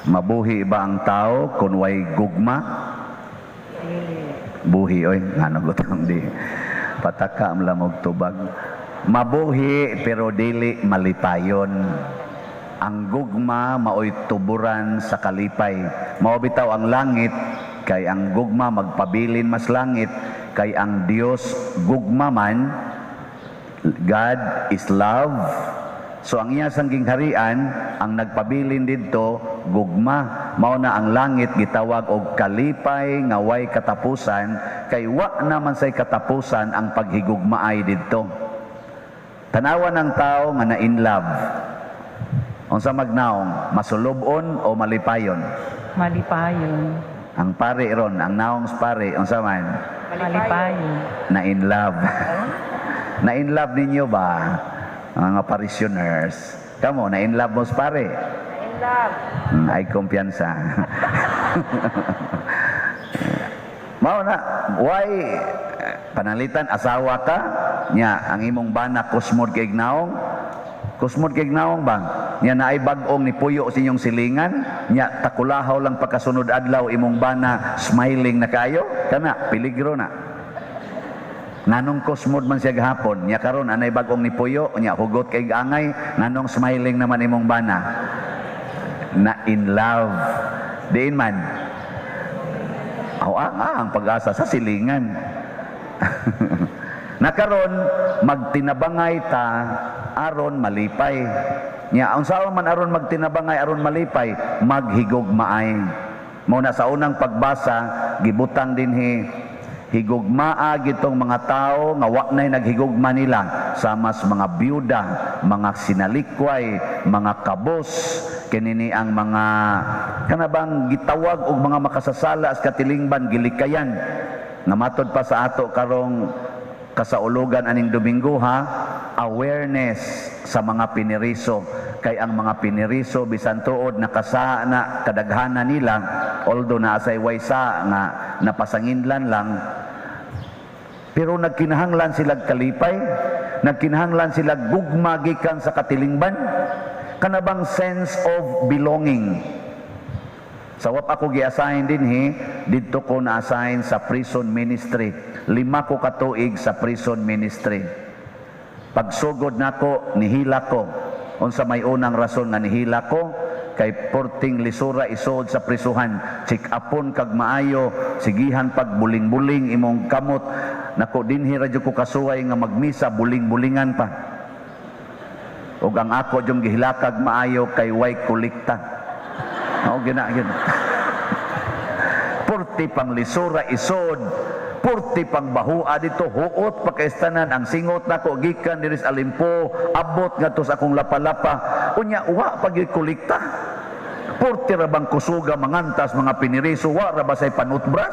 Mabuhi ba ang tao kung way gugma? Dili. Buhi oy, ngano gutang di pataka ang lamog tubag. Mabuhi pero dili malipayon. Ang gugma maoy tuburan sa kalipay. Mao bitaw ang langit, kay ang gugma magpabilin mas langit, kay ang Dios gugma man. God is love. So ang iya sang gingharian, ang nagpabilin didto gugma. Mao na ang langit gitawag og kalipay nga way katapusan, kay wa naman say katapusan ang paghigugmaay didto. Tanawa ng tao nga na in love. Unsa magnaong, masulubon o malipayon? Malipayon. Ang pare ron, ang naong sa pare, unsa man? Malipayon. Na in love. Na in love ninyo ba? Mga parishioners. Kamo, na in love mo sa pare? In love. Ay kumpiyansa. Mao na, why panalitan asawa ka nya ang imong bana kusmod kay naong? Kusmod kay naong bang nya naay bag-ong ni puyo sa inyong silingan, nya takulahaw lang pagkasunod adlaw imong bana smiling na kayo, kana peligro na. Nganong kusmod man siya gahapon, nya karon anay bag-ong ni puyo, nya hugot kay angay, nganong smiling naman imong bana? Na in love diin man. Aw, ang pag-asa sa silingan. Nakaron magtinabangay ta aron malipay. Nya unsa man aron magtinabangay aron malipay? Maghigugmaay. Mao na sa unang pagbasa gibutang dinhi, higugmaa gitong mga tao nga wa nay naghigugma nila, sama sa mga byuda, mga sinalikway, mga kabos, kinini ang mga kanabang gitawag og mga makasasala sa katilingban, gilikayan. Nga matod pa sa ato karong kasaulugan aning Domingo ha, awareness sa mga piniriso, kay ang mga piniriso bisan tuod nakasa na kadaghanan nila, although naa say waysa nga napasanginlan lang, pero nagkinahanglan sila kalipay, nagkinahanglan sila gugma gikan sa katilingban, kanabang sense of belonging. Sa wap ako gi-assign dinhi, didto ko na-assign sa prison ministry. 5 ko katuig sa prison ministry. Pagsugod nako, nihila ko. Unsa may unang rason nga nihila ko? Kay porting lisura isuod sa prisuhan, check upon kag maayo, sigihan pag buling-buling imong kamot. Nako, dinhi ra jud ko kasuway nga magmisa buling-bulingan pa. Ug ang ako jung gihilakag maayo kay way kolekta. Mao gina gina. Purti pang lisura isod, purti pang bahua dito, huot pa kaistanan ang singot nako gikan diri sa Alimpo, abot ngadto sa akong lapalapa. Unya wa pa gyud kolekta. Purti ra bang kusuga mangantas mga piniriso, wa ra ba say panutbras?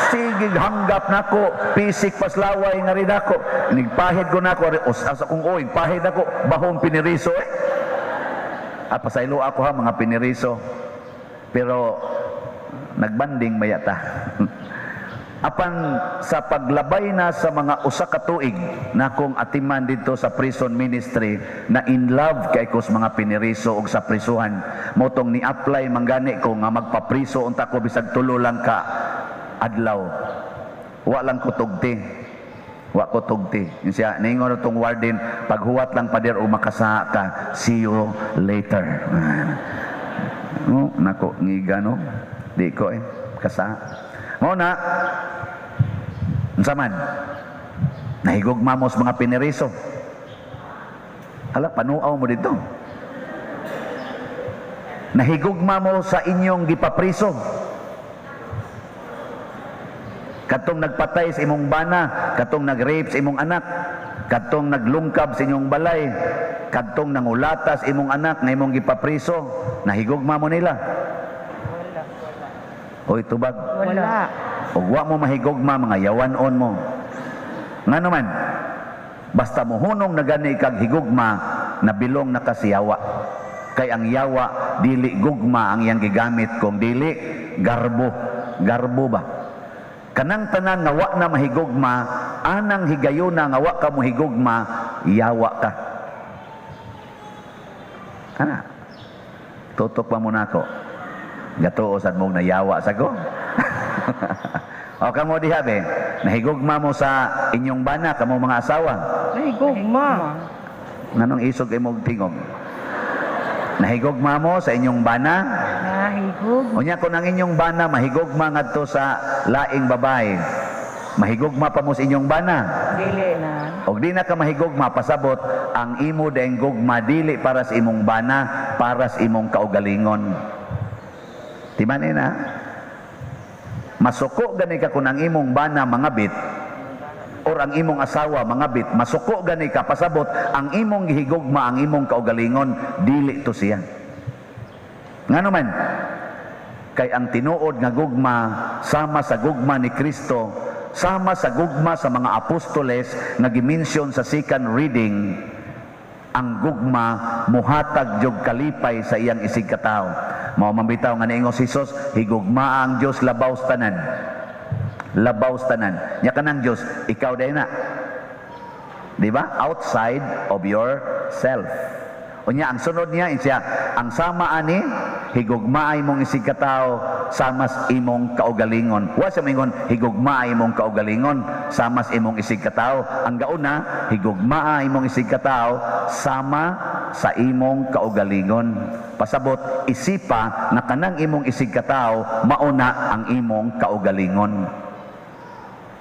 Sige hanggap nako, pisik paslaway nga rin ako. Nigpahid ko nako, asa akong oy, pahid ako, bahong piniriso eh. Ah, pasaylo ako ha, mga piniriso. Pero nagbanding mayata. Apan sa paglabay na sa mga usa ka tuig nakong atiman dito sa prison ministry, na in love kay ko sa mga piniriso og sa prisuhan. Motong ni-apply manggani ko nga magpapriso unta ko bisag 3 lang ka adlaw. Wa lang ko tugti. Wa ko tugti. Yun siya, ningon tong warden, paghuwat lang pader o makasa ka, see you later. Oh, nako, ngiga no? Di ko eh, kasa. Mao na, unsa man? Nahigugma mo sa mga piniriso. Hala, panuaw mo dito. Nahigugma mo sa inyong gipapriso. Katong nagpatay sa imong bana, katong nag-rape sa imong anak, katong naglungkab sa inyong balay, katong nangulata sa imong anak na imong gipapriso, nahigugma mo nila. Wala. Oy, tubag. Wala. Ug wa mo mahigugma, mga yawan-on mo. Ngano man, basta mohunong na gani kag higugma, nabilong na ka si yawa. Kay ang yawa, dili gugma ang iyang gigamit, kung dili, garbo. Garbo ba? Kanang tanan nga wa na mahigugma, anang higayuna nga wa ka mohigugma, yawa ka. Ana, tutok pa muna ako. Gatuo sad mong nayawa sa ko. O kamo diha be, nahigugma mo sa inyong bana, kamo mga asawa? Nahigugma. Nganong isog kay mong tingog? Nahigugma mo sa inyong bana? Nahigug. Unya kung ang inyong bana mahigugma ngadto sa laing babae, mahigugma pa mo sa inyong bana? Dili na. Og di na ka mahigugma, pasabot ang imo dayong gugma dili para sa imong bana, para sa imong kaugalingon. Timan na. Masuko gani ka kung ang imong bana mangabit or ang imong asawa mangabit, masuko gani ka, pasabot ang imong gihigugma ang imong kaugalingon, dili to siya. Ngano man? Kay ang tinuod nga gugma, sama sa gugma ni Kristo, sama sa gugma sa mga apostoles nga gimensyon sa second reading, ang gugma muhatag jog kalipay sa iyang isig katawo. Mao man bitaw nga niingon si Jesus, higugmaa ang Dios labaw sa tanan. Labaw sa tanan. Nya kanang Dios, ikaw day na. Di ba? Outside of yourself. Unya ang sunod niya siya, ang sama ani, higugmaay mong isig katawo sama sa imong kaugalingon. Wa siya moingon higugmaay imong kaugalingon sama sa imong isig katawo. Ang gauna, higugmaay imong isig katawo sama sa imong kaugalingon. Pasabot isipa na kanang imong isig katawo mauna ang imong kaugalingon.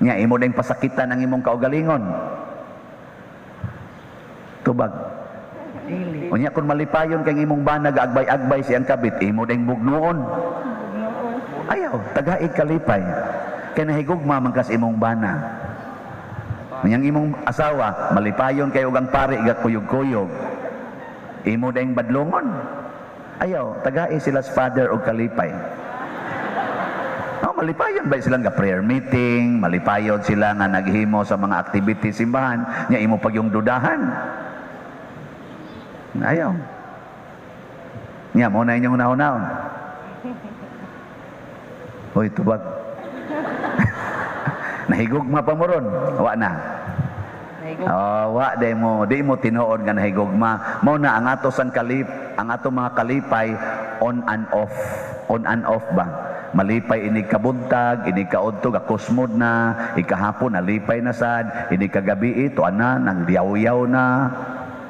Nya imo ding pasakitan ang imong kaugalingon. Tubag. Dili. Unya kung malipayon kay imong bana agbay-agbay siyang kabit, imo ding bugnuon. Ayaw, tagaig kalipay. Kay nahigugma man kas imong bana. Unyang imong asawa, malipayon kay og ang pari gakuyog-kuyog. Imo ding badlongon. Ayaw, tagai sila sa father og kalipay. No, malipayon ba sila nga prayer meeting, malipayon sila nga naghimo sa mga activities simbahan, nya imo pag yung dudahan. Ayaw. Nya mo na inyong naon-naon. Hoy, tubag. Nahigugma pa mo ron. Wa na. Nahigug. Oh, wa di mo tinuod nga nahigugma. Mao na ang ato sang kalip, ang ato mga kalipay on and off. On and off ba? Malipay inig kabuntag, inig kaudto gakusmod na, ikahapon nalipay na sad, inig kagabi ito ana nang yaw-yaw na.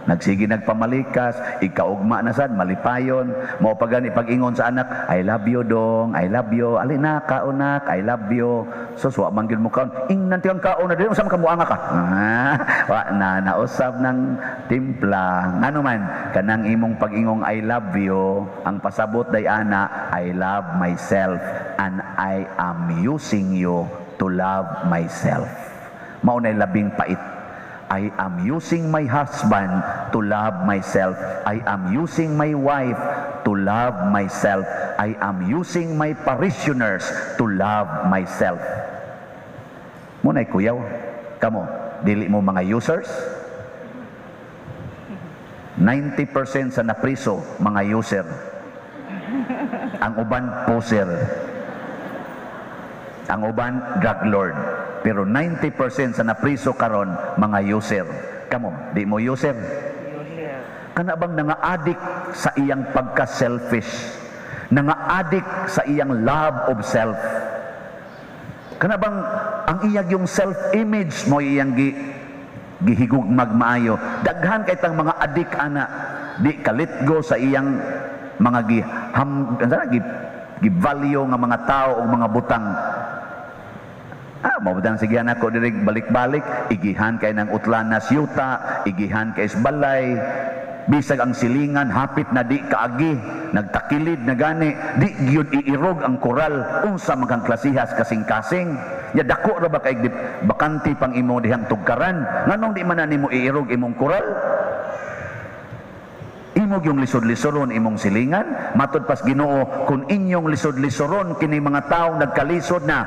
Nagsige nagpamalikas, ikaugma na sad, malipayon. Mao pa gani pag-ingon sa anak, "I love you dong, I love you." "Ali na, kaon nak, I love you." So, wa man gyud mo kaon. Ingnan tiyang kaon na dili, unsa man ka muanga ka? Ah, wa na nausab ng timpla. Ngano man, kanang imong pag-ingong "I love you," ang pasabot day ana, "I love myself and I am using you to love myself." Mao nay labing pait. I am using my husband to love myself. I am using my wife to love myself. I am using my parishioners to love myself. Mao na'y kuyaw. Kamo, dili mo mga users? 90% sa napriso, mga user. Ang uban, poser. Ang uban, drug lord. Pero 90% sa napriso karon mga user. Kamo, di mo user? User. Kana bang nanga-addict sa iyang pagka-selfish? Nanga-addict sa iyang love of self? Kana bang ang iyang yung self-image mo iyang gihigugmag maayo? Daghan kay tang mga addict ana, di kalitgo sa iyang mga giham ano, gi value nga mga tao o mga butang. Ah, mao sige nako diri balik-balik, igihan kay ng utlanas yuta, igihan kay balay, bisag ang silingan hapit na di kaagi, nagtakilid na gani, di gyud iirog ang koral, unsa man kang klasihas kasing-kasing. Ya dako ra ba kay bakante pang imo dihang tugkaran, nganong di man na nimo iirog imong koral? Imo yung lisod-lisoron imong silingan, matod pas Ginoo, kung inyong lisod-lisoron kini mga tawo nagkalisod na,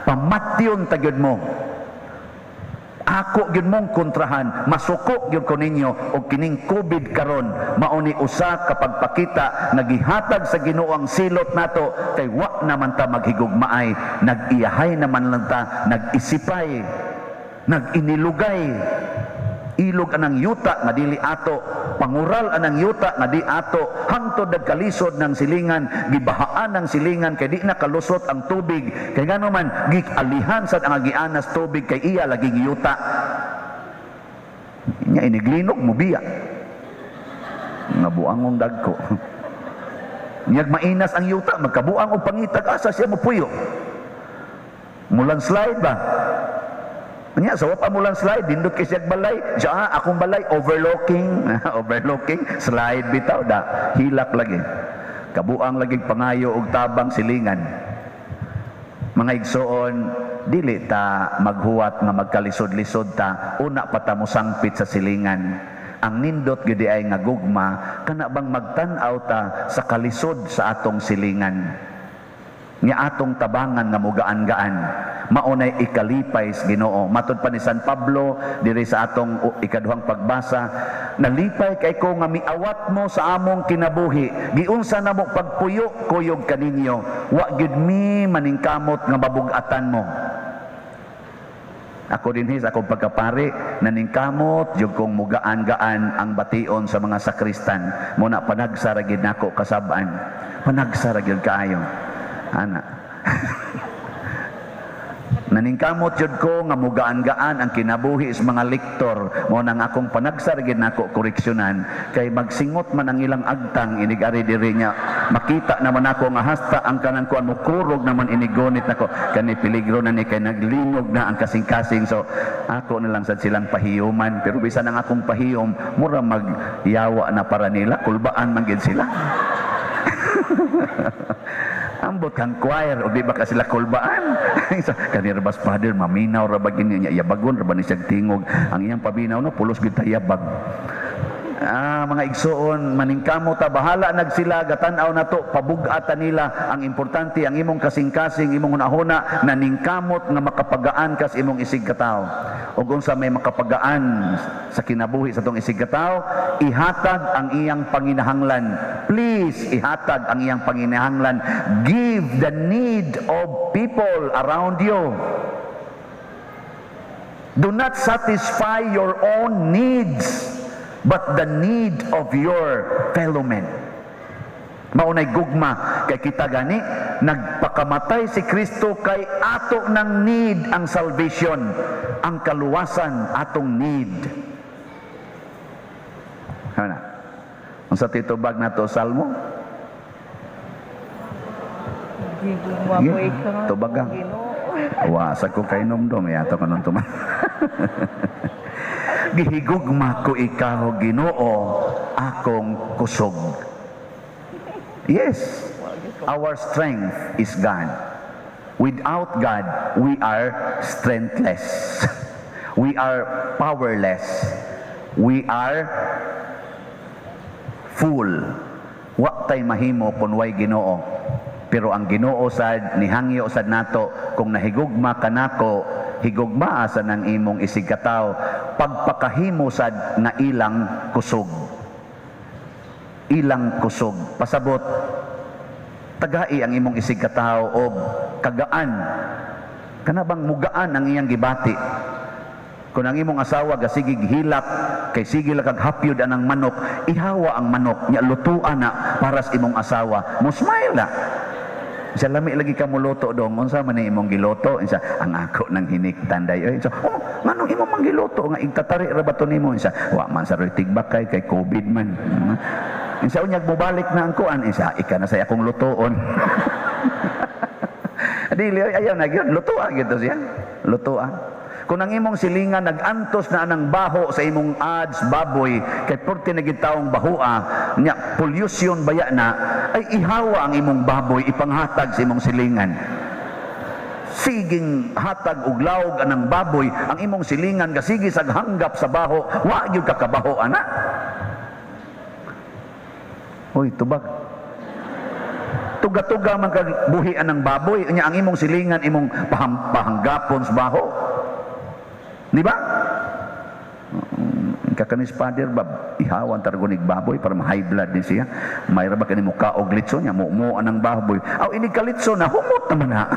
pamatyon ta gyud mo. Ako gyud mong kontrahan, masuko gyud ko ninyo og kining COVID karon mao ni usa ka pagpakita nga gihatag sa Ginoo ang silot nato kay wa naman ta maghigugmaay, nag-iyahay naman lang ta, nag-isipay, nag-inilugay. Ilog anang yuta nga dili ato, pangural anang yuta nga di ato, hangtod nagkalisod ng silingan, gibahaan ng silingan kay di na kalusot ang tubig. Kay ngano man gialihan sad ang agianas tubig kay iya laging yuta. Nya iniglinog mo biya. Nga buangong dagko. Nyag mainas ang yuta, magkabuang og pangitag, asa siya mo puyo? Mulandslide ba? Nya sa pa mo landslide, dindot kay siyag balay, siya akong balay overlooking, overlooking, slide bitaw da, hilak lagi. Kabuang lagi pangayo og tabang silingan. Mga igsoon, dili ta maghuwat nga magkalisod-lisod ta, una pa ta mosangpit sa silingan. Ang nindot gyud ay nga gugma kana bang magtan-aw ta sa kalisod sa atong silingan. Nga atong tabangan nga mugaan-gaan. Maunay ikalipay sa Ginoo. Matod pa ni San Pablo diri sa atong ikaduhang pagbasa, nalipay kay ko nga miawat mo sa among kinabuhi. Giunsa namo pagpuyo kuyog kaninyo. Wa gyud mi maningkamot nga mabug-atan mo. Ako din sa akong pagkapari, naningkamot jud kong mugaan-gaan ang bation sa mga sakristan. Muna panagsa ra gyud nako kasab-an. Panagsa ra gyud kaayo. Ana. Naningkamot jud ko nga mugaan-gaan ang kinabuhi sa mga lektor. Mo nang akong panagsa ra gyud nako koreksyonan kay magsingot man ang ilang agtang inig ari diri niya. Makita naman ako nga hasta ang kanang kuan mo kurog naman inigonit nako kani peligro na ni kay naglinog na ang kasing-kasing. So ako na lang sad silang pahiyuman, pero bisan ang akong pahiyom mura magyawa na para nila, kulbaan man gid sila. Ambot kang choir o di ba ka sila kulbaan? Kani ra bas father maminaw ra ba gini niya, yabagon ra ba ni siyang tingog ang iyang paminaw, no pulos gyud ta yabag. Ah, mga igsoon, maningkamo ta, bahala nagsila gatan-aw nato pabug-atan nila. Ang importante ang imong kasing-kasing, imong hunahuna naningkamot nga makapagaan kas imong isig katawo. Ug unsa may makapagaan sa kinabuhi sa atong isig katawo? Ihatag ang iyang panginahanglan. Please, ihatag ang iyang panginahanglan. Give the need of people around you. Do not satisfy your own needs, but the need of your fellow men. Maunay gugma kay kita gani nagpakamatay si Kristo kay ato ng need ang salvation, ang kaluwasan atong need. Ana. Unsa titubag nato salmo? Gigugma ko ikaw. Tubag ka. Ginoo. Wa sa ko kay nomdom yato kanon tuman. Gihigugma ko ikaw, Ginoo, akong kusog. Yes, our strength is God. Without God, we are strengthless. We are powerless. We are full. Wa tay mahimo kung way Ginoo. Pero ang Ginoo sad nihangyo sad nato, kung nahigugma kanako, higugmaa sa nang imong isig katawo, pagpakahimo sad nga ilang kusog. Ilang kusog. Pasabot, tagai ang imong isig katawo og kagaan. Kana bang mugaan ang iyang gibati? Kung ang imong asawa gasigig hilak kay sige lang kag hapyod anang manok, ihawa ang manok nya lutuan na para sa imong asawa. Mo smile na. Siya, lami lagi ka muluto dong, unsa man ni imong giluto? Siya, ang ako nang hiniktan day. Oy, siya, oh, nganong imo mang giluto nga igtatari ra ba to nimo? Siya, wa man sa roy tigbakay kay COVID man. Siya, unyag mobalik na ang kuan. Siya, ika na say akong lutoon. Dili ayaw na gyud, lutoa gyud siya. Lutoa. Kung ang imong silingan nag-antos na anang baho sa imong ads baboy kay porte na gid taong bahoa nya pollution baya na, ay ihawa ang imong baboy, ipanghatag sa imong silingan. Siging hatag og lawg anang baboy, ang imong silingan gasigi sag hanggap sa baho, wa gyud ka kabaho ana. Hoy, tubag. Tuga-tuga man kag buhian ng baboy, nya ang imong silingan imong pahanggapon sa baho. Di ba? Kakanis father ba ihawan targunig baboy para ma-high blood ni siya. Mayra ba kani muka og litson nya mumo anang baboy. Aw, inig ka litson na humot naman ha.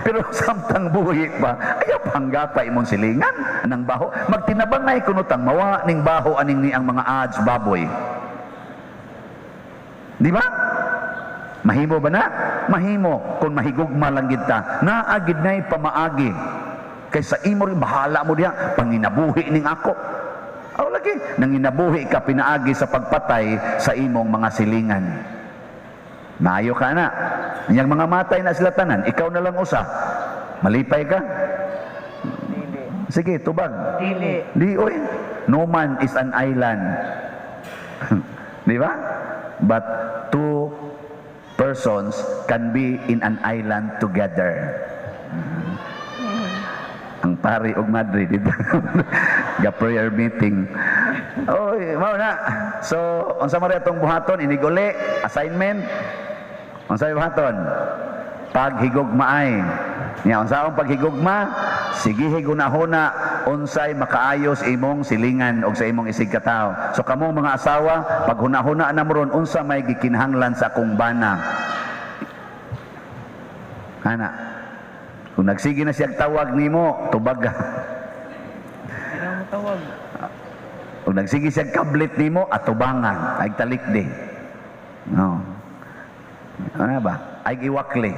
Pero samtang buhi pa, ayaw panggapa imong silingan ng baho. Magtinabangay kuno tang mawa ning baho aning ni ang mga ads baboy. Di ba? Mahimo ba na? Mahimo kung mahigugma lang gid ta. Naa gid nay pamaagi. Kay sa imo rin bahala mo diha panginabuhi ning ako. Aw lagi nanginabuhi ka pinaagi sa pagpatay sa imong mga silingan. Maayo ka na. Yang mga matay na sila tanan, ikaw na lang usa. Malipay ka? Dili. Sige, tubag. Dili. Di, oy. No man is an island. Di ba? But two persons can be in an island together. Ang pari og madre dito. Ga prayer meeting. Oy, mao na. So, unsa man atong buhaton iniguli, assignment? Unsa buhaton? Paghigugmaay. Nya unsa ang paghigugma? Sige, hunahuna unsay makaayos imong silingan og sa imong isigkatawo. So kamo mga asawa, paghunahuna na mo ron unsa may gikinahanglan sa akong bana. Ana. Kung nagsige na siya tawag nimo, tubag ka. Di na mo tawag. Kung nagsige siya kablit nimo, atubangan, ay talikdi. No. Ano ba? Ay iwakli.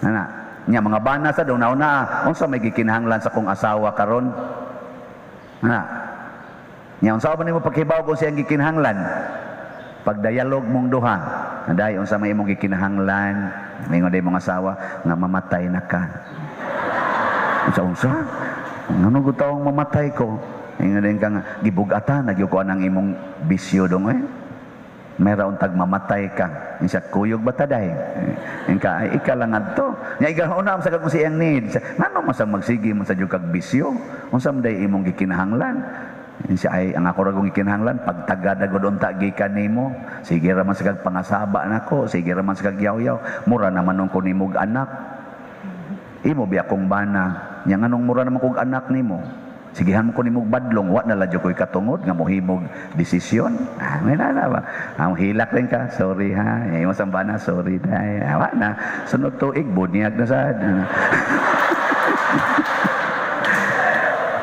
Ana. Nya mga bana sa daw nauna, unsa may gikinahanglan sa kong asawa karon? Ana. Nya unsa ba nimo paghibaw kung siyang gikinahanglan? Pagdialog mong duha. Day unsa may imong gikinahanglan? Mingon day mong asawa nga mamatay na ka. Unsa unsa? Ngano gud tawong mamatay ko? Ingon din ka nga gibugatan na gyud ko anang imong bisyo dong eh. Mayroon tag mamatay ka. Insa kuyog ba taday? Inka ay ika lang adto. Nya ikaw una sa kung siyang need. Ngano man sa magsige man sa jud kag bisyo? Unsa man day imong gikinahanglan? Insa ay ang ako ra kong gikinahanglan pagtagad gud unta gikan nimo. Sige ra man sa kag pangasaba nako, sige ra man sa kag yaw-yaw. Mura naman nung ko nimog anak. Imo biya kong bana. Nya nganong mura naman kog anak nimo? Sigihan mo ko nimog badlong, wa na lang ko'y katungod nga mohimog desisyon. Ah, may na ba? Ah, hilak rin ka. Sorry ha. Imo sambana, sorry dai. Ah, wa na. Sunod tuig bunyag na sad.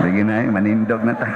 Sige na, eh, manindog na ta.